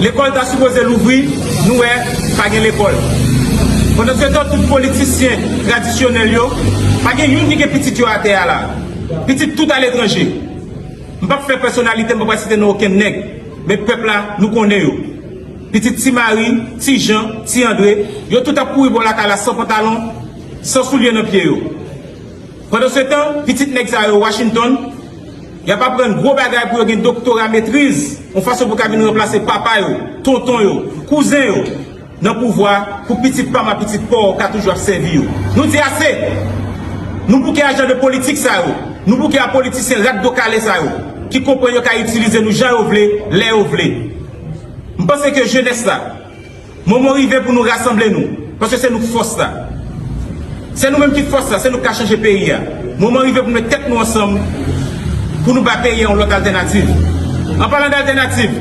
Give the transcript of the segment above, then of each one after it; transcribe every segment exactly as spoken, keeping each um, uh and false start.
Lekòl ta sipoze louvri, nou wè pa gen lekòl. Pandansetan, tout politisyen tradisyonèl yo, pa gen youn ki gen pitit yo atè a la. Pitit tout aletranje. M p ap fè pèsonalite, m p ap site non okenn nèg. Men pèp la, nou konnen yo. Pitit Ti Mari, Ti Jan, Ti Andre, yo tout ap kouri bò lakay la san pantalon, san soulye nan pye yo. Pandansetan, pitit nèg sa yo Washington, y ap aprann gwo bagay pou yo gen doktora, metriz, yon fason pou ka vin ranplase papa yo, tonton yo, kouzen yo nan pouvwa, pou pitit pa m ak pitit pa w ka toujou ap sèvi yo. Nou di ase! Nou bouke a jan de politik sa yo. Nou bouke a politisyen rat do kale sa yo, ki konprann yo ka itilize nou jan yo vle, lè yo vle. M panse ke jenès la, moman rive pou nou rasanble nou, paske se nou k fòs la. Se nou menm ki fòs la, se nou k ka chanje peyi a. Moman rive pou nou met tèt nou ansanm, pou nou ba peyi a yon lòt altènativ. An palan d altènativ,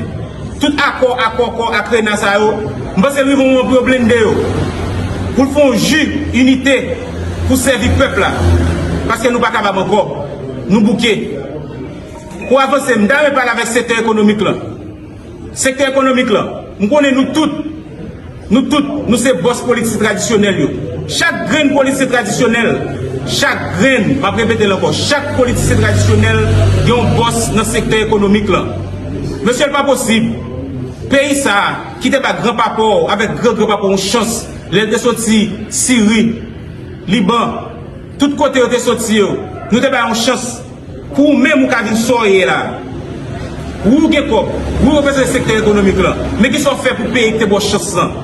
tout akò, akò, akò ak rena sa yo, m panse l rive yon moman pou yo blende yo. Pou l fè yon ji inite pou sèvi pèp la. Paske nou pa kapab ankò. Nou bouke. Pou avanse, m ta renmen pale avèk sektè ekonomik lan. Sektè ekonomik lan, m konnen nou tout, nou tout, nou se bòs politisyen tradisyonèl yo. Chak grenn politisyen tradisyonèl, chak grenn, m ap repete l ankò, chak politisyen tradisyonèl gen yon bòs nan sektè ekonomik lan. Mesye, l pa posib. Peyi sa a, ki te ba granpapa w avèk gran granpapa w yon chans, lè l te soti Siri, Liban, tout kote yo te soti yo, nou te ba yon chans. Pou ou menm ou ka vin sa w ye la. Wi, ou gen kòb. Wi, ou reprezante sektè ekonomik lan. Men kisa w fè pou peyi ki te ba w chans lan?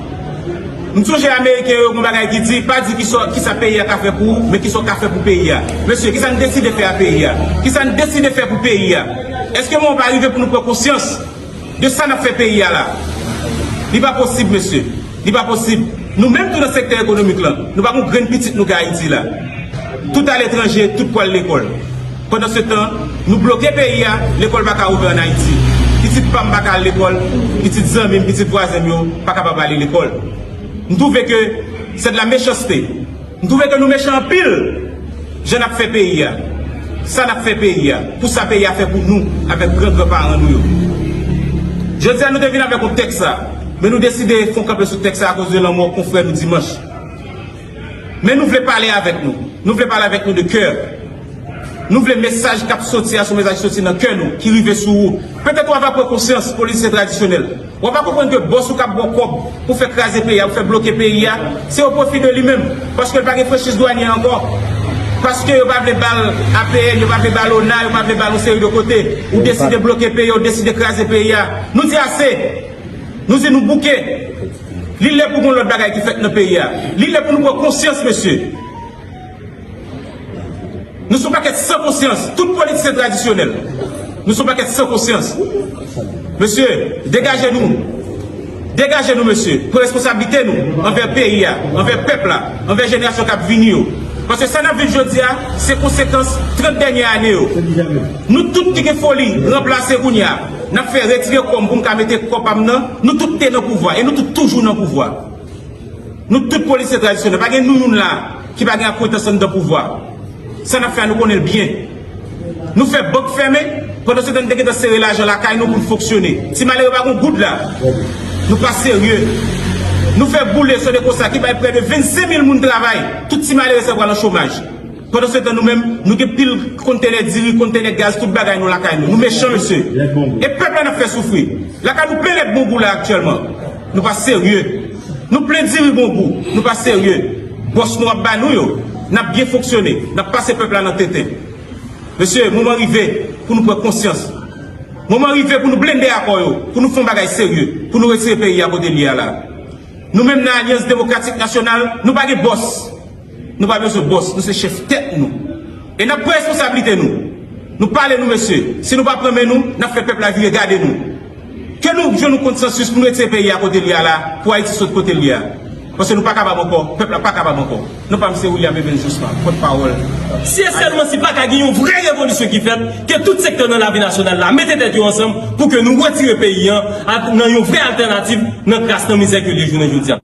M sonje Ameriken yo gen yon bagay ki di, pa di kisa, kisa peyi a ka fè pou ou, men kisa w ka fè pou peyi a. Mesye, kisa n deside fè a peyi a? Kisa n deside fè pou peyi a? Èske moman pa rive pou nou pran konsyans de sa n ap fè peyi a la? Li pa posib, mesye. Li pa posib. Nou menm tou nan sektè ekonomik lan, nou pa gen yon grenn pitit nou gen Ayiti la. Tout aletranje, tout pral lekòl. Pandansetan, nou bloke peyi a, lekòl pa ka ouvè ann Ayiti. Pitit pa m pa ka al lekòl, pitit zanmi m, pitit vwazen m yo pa kapab ale lekòl. M twouve ke c'est de la méchanceté. M twouve ke nou mechan anpil jan n ap fè peyi a. Sa n ap fè peyi a. Pou sa peyi a fè pou nou, avèk gran gran paran nou yo. Jodi a, nou te vin avèk yon tèks sa, men nou deside fè yon kanpe sou tèks sa akoz de lanmò konfrè nou Dimanch. Men nou vle pale avèk nou. Nou vle pale avèk nou de kè. Nou vle mesaj k ap soti a, se yon mesaj ki soti nan kè nou, ki rive sou ou. Petèt w ava pran konsyans, politisyen tradisyonèl. W ava konprann ke bòs ou k ap ba w kòb pou fè kraze peyi a, pou fè bloke peyi a, se o pwofi de li menm. Paske l pa gen franchiz dwanyè ankò. Paske yo pa vle ba l A P N, yo pa vle ba l ona, yo pa vle ba l yon seri de kote. Ou deside bloke peyi a, ou deside kraze peyi a. Nou di ase! Nou di nou bouke. Li lè pou gen yon lòt bagay ki fèt nan peyi a. Li lè pou nou pran konsyans, mesye. Nou se yon pakèt san konsyans. Tout politisyen tradisyonèl. Nou se yon pakèt san konsyans. Mesye, degaje nou. Degaje nou, mesye. Pran responsablite nou anvè peyi a, anvè pèp la, anvè jenerasyon k ap vini yo. Paske sa n ap viv jodi a, se konsekans trant dènye ane yo. Nou tout ki gen foli ranplase kounye a, n ap fè retire kò m pou m ka mete kò pa m nan. Nou tout te nan pouvwa e nou tout toujou nan pouvwa. Nou tout politisyen tradisyonèl. Pa gen nou youn la ki pa gen akwentans anndan pouvwa. Sa n ap fè a, nou konnen l byen. Nou fè bank fèmen, pandansetan n te gentan sere lajan lakay nou pou n fonksyone. Ti malere pa gen yon goud la. Nou pa serye. Nou fè boule Sodeco sa ki bay prè de vennsenk mil moun travay. Tout ti malere sa pral nan chomaj. Pandansetan, nou menm, nou gen pil kontenè diri, kontenè gaz, tout bagay nou lakay nou. Nou mechan, mesye. E pèp la n ap fè soufri. Lakay nou plen lèt bongou la aktyèlman. Nou pa serye. Nou plen diri bongou. Nou pa serye. Bòs nou ap ba nou yo. N ap byen fonksyone. N ap pase pèp la nan tenten. Mesye, moman rive pou nou pran konsyans. Moman rive pou nou blende akò yo. Pou nou fè yon bagay serye. Pou nou retire peyi a kote l ye a la. Nou menm nan Alyans Demokratik Nasyonal, nou pa gen bòs. Nou pa bezwen bòs, nou se chèf tèt nou. E n ap pran responsablite nou. Nou pale nou, mesye. Si nou pa pran men nou, n ap fè pèp la vire gade nou. Ke nou jwenn yon konsansis pou nou retire peyi a kote l ye a la, pou Ayiti sot kote l ye a. Paske nou pa kapab ankò, pèp la pa kapab ankò. Non pa m se William Evens Jospin, pòtpawòl. Si e sèlman si pa ka gen yon vrè revolisyon ki fèt, ke tout sektè nan lavi nasyonal la mete tèt yo ansanm pou ke nou retire peyi an a- nan yon vrè altènativ nan kras, nan mizè ke l ye jounen jodi a.